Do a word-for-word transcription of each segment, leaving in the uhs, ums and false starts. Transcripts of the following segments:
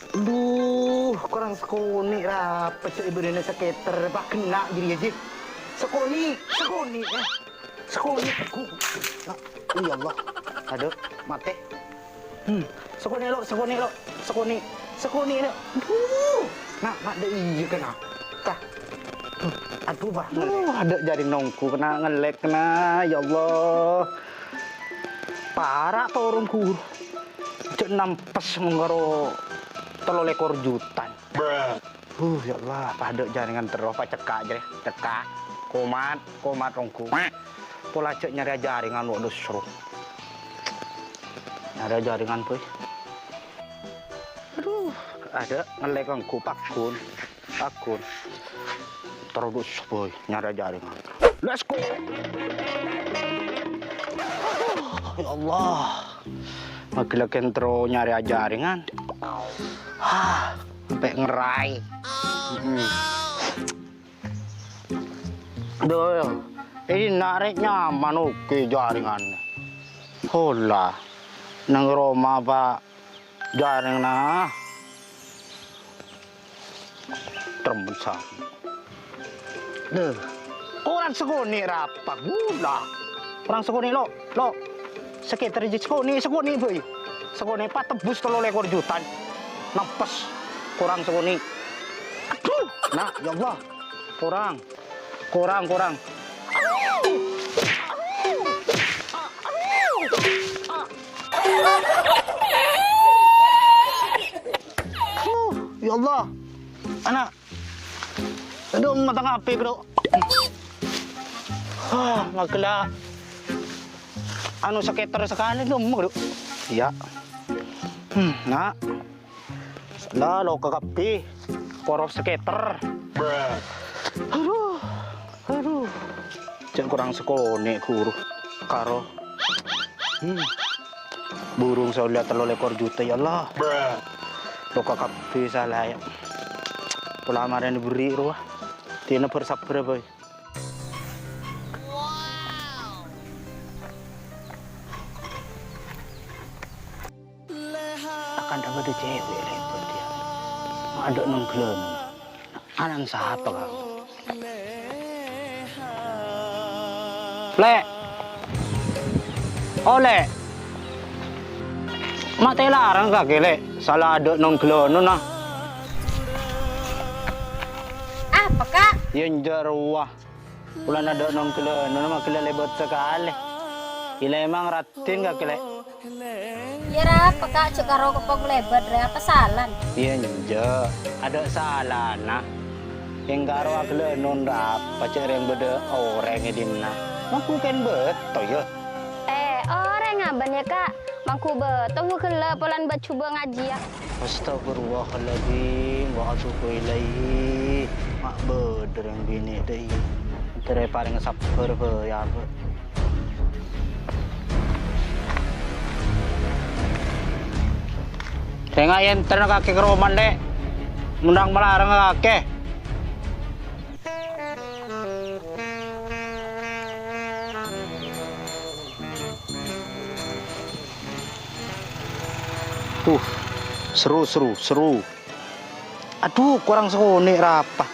Adhu, korang sakonè' ra pèssè èbârri'âna scatter, pa' ghenna' jârèya, Ji. Sakonè', sakonè', eh. Sakonè', ghu-, na-, ya Allah. Adhu, matè. Hmm, sakonè', Lo', sakonè', Lo'. Sakonè', sakonè', Lo'. Adhu. Na', na', dâ' iyâ kèna. Ka. Adhu, adhu, pa'. Adhu, adâ' jhârèngnga ongghu kèna ngellèk kèna, ya Allah. Para' torong ghuru. Jhâ' nampes mon karo tello lèkor juta. Huh, ya Allah, pa' adâ' jhârèngnga terro, pa' cekka' jârèya, cekka'. Komat, komat ongghu. Pola jhâ' nyarè jhârèngnga, wa' dusru. Nyarè jhârèngnga, boy. Adhu, adâ' ngellèk ongghu, paggun. Paggun. Terus, boy, nyarè jhârèngnga. Let's go. Ya Allah. Maghi la kèng terro nyarè jhârèngnga. Hah, sampè' ngèraè. Mm-mm. Adhu, iyâ. Iyâ, narè nyaman oke jhârèngnga. Hola. Neng roma, pa'. Jhârèngnga. Trembes. Lè, korang sakonè' ra pa', ghulâ. Korang sakonè', Lo', Lo'. Scatter jâ sakonè', sakonè', boy. Sakonè' pa' tebbus tello lèkor juta. Nampes. Korang sakonè'. Adhu, na', ya Allah. Korang. Korang, korang. Huh, ya Allah. Ana'. Adhu, matang apè, Bro. Hah, maghi la. Anu, scatter sakalè, adhu, emma, adhu. Iyâ. Hmm, na'. La, loka kabbhi. Poro scatter. Adhu, adhu. Jhâ' korang sakonè', ghuru. Karo. Hmm. Burung sè ollè tello lèkor juta, ya Allah. Loka kabbhi sala, yâ. Pola marèna bherri' rowa. Dina bhâr-sabbhâr, boy. Akanta bâdâ cèwèk lèbât, yâ. Adâ' nong-ghellânon. Ana'na sapa, Kang? Lè'. Oh, Lè'. Ma' tèlarang kakè, Lè'. Sala adâ' nong-ghellânon, nah. Apa, Kak? Yâ, enjâ' rowa. Polana adâ' nong-ghellânon, maghi la lèbât sakalè. Ila emang raddhin kakè, Lè'. Yâ, ra apa, Kak? Jhâ' karo kepok lèbât, rè. Apa salana? Yâ, enjâ'. Adâ' salana. Kèng karo aghellânon, ra apa, jhâ' rèng bâdâ orèng è dinna'. Mangkèn bâto, yâ. Eh, orèng abâ'na, yâ, Kak. Mangkèn bâto, ghellâ' polana bâ' jhubâ' ngajhiyâ. Astagfirullahaladzim, wa atubu ilaih. Ma' bâdâ rèng binè' dâ' iyâ. Èntar èparèng sabbhâr bhâi, yâ, Bâ'. Sènga' èntar kakè ka romana, Lè'. Mon rèng malarang kakè. Huh, seru, seru, seru. Adhu, korang sakonè' ra apa.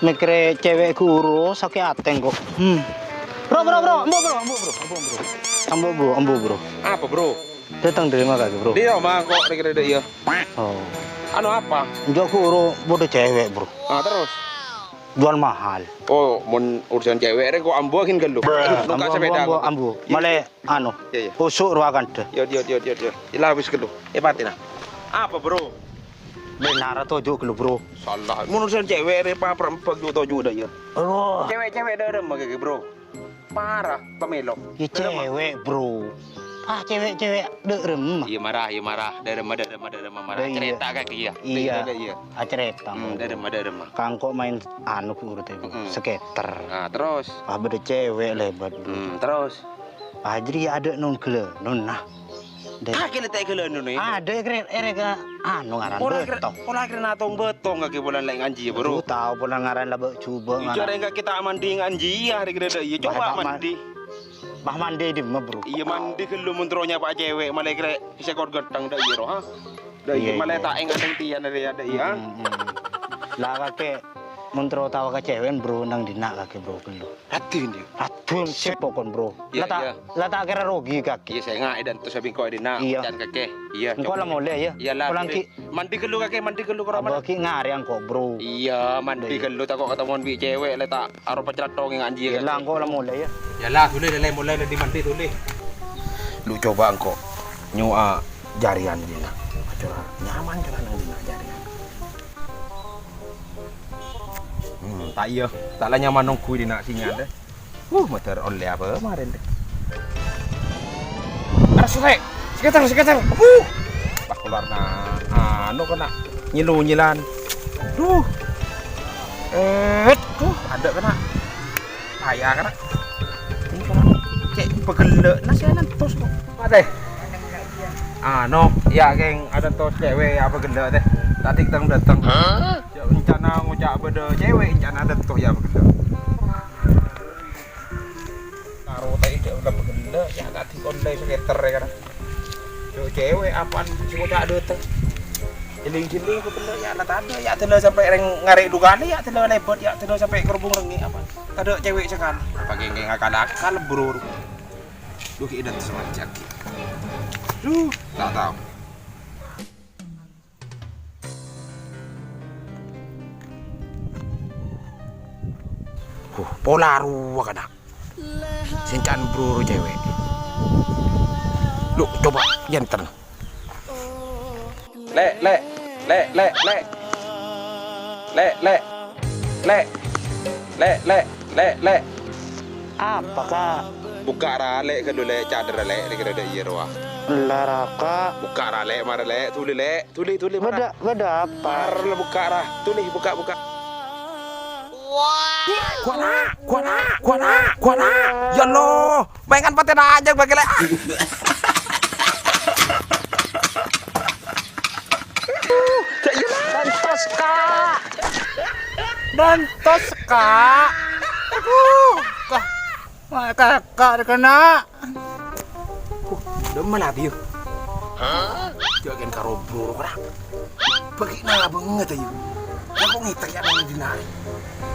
Mèkkèrè cèwèk ghuru, sakè' atè engko'. Hmm. Bro, bro, bro, ambu, bro, ambu, bro, ambu, bro. Ambu, ambu, ambu, bro. Apa, Bro? Dâteng dâri ma kakè, Bro? Dâri roma kok, rè-kèrè dâ' iyâ. Oh. Anu apa? Enjâ' ghuru bâdâ cèwèk, Bro. Ah, terus? Jual mahal. Oh, mon urusan cèwèk rè kok ambu ghin ghâllu. Aduh, nongka sepeda ambu, kok. Ambu, ambu. Iya, malè iya. Anu, iya, iya. Usuk rowa kandhâ. Iya, iya, iya, iya, iya. Ila wis ghâllu. Eh, pati, nah. Apa, Bro? Bhender toju' ghâllu, Bro. Salah. Mon urusan cèwèk rè pa perembag ju toju' dâ' iyâ. Aduh. Cèwèk-cèwèk dâ' remma kakè, Bro. Parah, pamèlo. Ya, cèwèk, Bro. Ah, cèwèk-cèwèk dâ' remma. Iya, marah, iya, marah. Dâ' remma, dâ' remma, dâ' remma, marah. Dâ' iyâ. Cerita kakè, iya. Iya. Dâ' iyâ, dâ' iyâ. Ah, cerita. Hmm, dâ' remma, dâ' remma. Kangko' maèn anu, Bro, tèbu. Mm-mm. Skater. Ah, terus? Ah, bâdâ cèwèk lèbât, Bro. Hmm, terus? Ah, jârèya adâ' nong-ghellânon, nah. Dâ'. Kakè lè ta' ghellânon, ya? Adâ' èrè, èrè ka anu ngaran bâto. Pola kèra natong bâto kakè polana lè' nganjhi, ya, Bro? Aduh, tao polana ngaran la bâ' jhubâ' ngaran. Jhâ' rèng kakè ta' mandi nganjhi, ya, rè-kèrè dâ' iyâ. Coba mandi. Bah, mandi dimma, Bro? Iyâ, mandi ghâllu mon terro nyapa' cèwèk, malè kèrè sèkor ghâttheng dâ' iyâ, roh, ha? Dâ' iyâ, malè ta' ènga' tèng tèyan arèya, dâ' iyâ. Hmm, hmm. La, kakè, mon terro tao ka cèwè'en, Bro, nang dinna' kakè, Bro, ghâllu. Raddhin, yâ? Raddhin, sip pokon, Bro. Iyâ, la ta', iyâ. La ta' kèra rogi, kakè. Iyâ, sènga' è dânto sabengko è dinna', iyâ. Ocan kakè. Iyâ, engko' la molè, yâ. Iyâ, la, polana ghi' ngarè' engko', Bro. Iyâ, mandi ghâllu tako' katemmowan bi' cèwè', la ta' aropa calathong ènga' jiyâ, kakè. Iyâ, la, engko' la molè, yâ. Iyâ, la, dhuli, la, la, molè, la, mandi dhuli. Lu coba engko' nyo'a jârèyan dinna'. Cora nyaman cora nang dinna' jârèyan. Hmm, ta' iyâ, ta' la nyaman ongghu dinna' sinyal, dâ. Uh, motor ollè apa marèn, dâ. Arè sore, sekitar, sekitar. Uh, pas keluar na, anu kèna nyèlo-nyèlan. Duh. Eh, duh, adâ' kèna. Paya kèna. Ini kèna. Cè' pagellâ' na sè antos kok. Mate. Anu, ya, kèng adânto cèwè' ya pagellâ' tè. Tadi tang dâteng. Hah? Ya, rencana ngoca' bâdâ cèwè' rencana adânto ya pagellâ'. Karo tè cè' udah pagellâ', ya tadi kon lè sekitar ya kan. Yo cèwè' apaan sè ngoca' dâteng. Jeling-jeling pagellâ' ya la tadâ', ya tadâ' sampè' rèng ngarè' dhu kalè, ya tadâ' lèbât, ya tadâ' sampè' kerubung rengngè' apaan. Tadâ' cèwè' sakalè. Apa kèng-kèng akal-akal, bro. Duh, kèdhâ' semanjak. Duh, ta' tao. Huh, pola rowa kana'. Sè can buru cèwè'. Lu, coba, jhântèn. Lè', lè', lè', lè', lè'. Lè', lè'. Lè'. Lè', lè', lè', lè'. Apa, Kak? Bukka' ra, Lè', ghâllu, Lè', cadhârra, Lè', nèka dâ' iyâ rowa. Ella ra, Kak. Bukka' ra, Lè', mara, Lè', dhuli, Lè', dhuli, dhuli, mara. Bâdâ, bâdâ apa? Mara, bukka' ra, dhuli, bukka', bukka'. Guwala, guwala, guwala, guwala. Ya Allah, maèngan patè rajâ bâghi, Lè'. Dântos, Kak. Dântos, Kak. Aduh, Kak. Ma' kaka' dâ' kana'. Huh, dâ' emma la, Biyo? Jhâ' kèng karo buru kana'. Bâghi' na bângèt, ayo. Engko' ngètèk ya nang dinna'.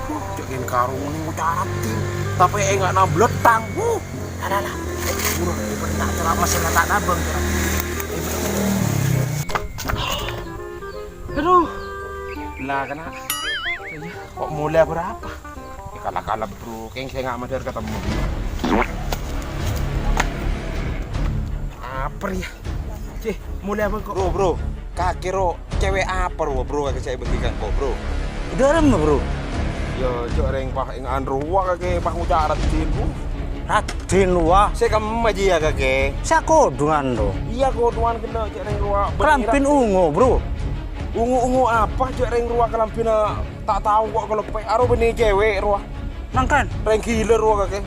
Huh, jhâ' kèng karo ngènè ngoca' raddhin. Tapè ènga'na bluttang. Huh, la, la, la. Buru, buru, ta' cera' masalah ta' nabâng, cera'. Aduh. La, kana'. Kok molè bârâmpa? È, kala-kala, Bro. Kèng sènga' mandhâr katemmo. Apa rèya? Cih, molè apa kok? Bro, Bro. Kakè ro, cèwè' apa rowa, Bro, kakè sè èbâghi ka engko', Bro? Dâremma, Bro? Ya, jhâ' rèng pas ènga'an rowa kakè pas ngoca' raddhin, Bro. Raddhin rowa? Sè kemma jiyâ kakè? Sè kodhungan, Bro. Iyâ, kodhungan ghellâ' jhâ' rèng rowa. Kalambhina ongo, Bro. Ongo-ongo apa jhâ' rèng rowa kalambhina? Ta' tao ko' kaleppè, aro bânnè cèwè' rowa. Mangkèn? Rèng ghilâ rowa kakè.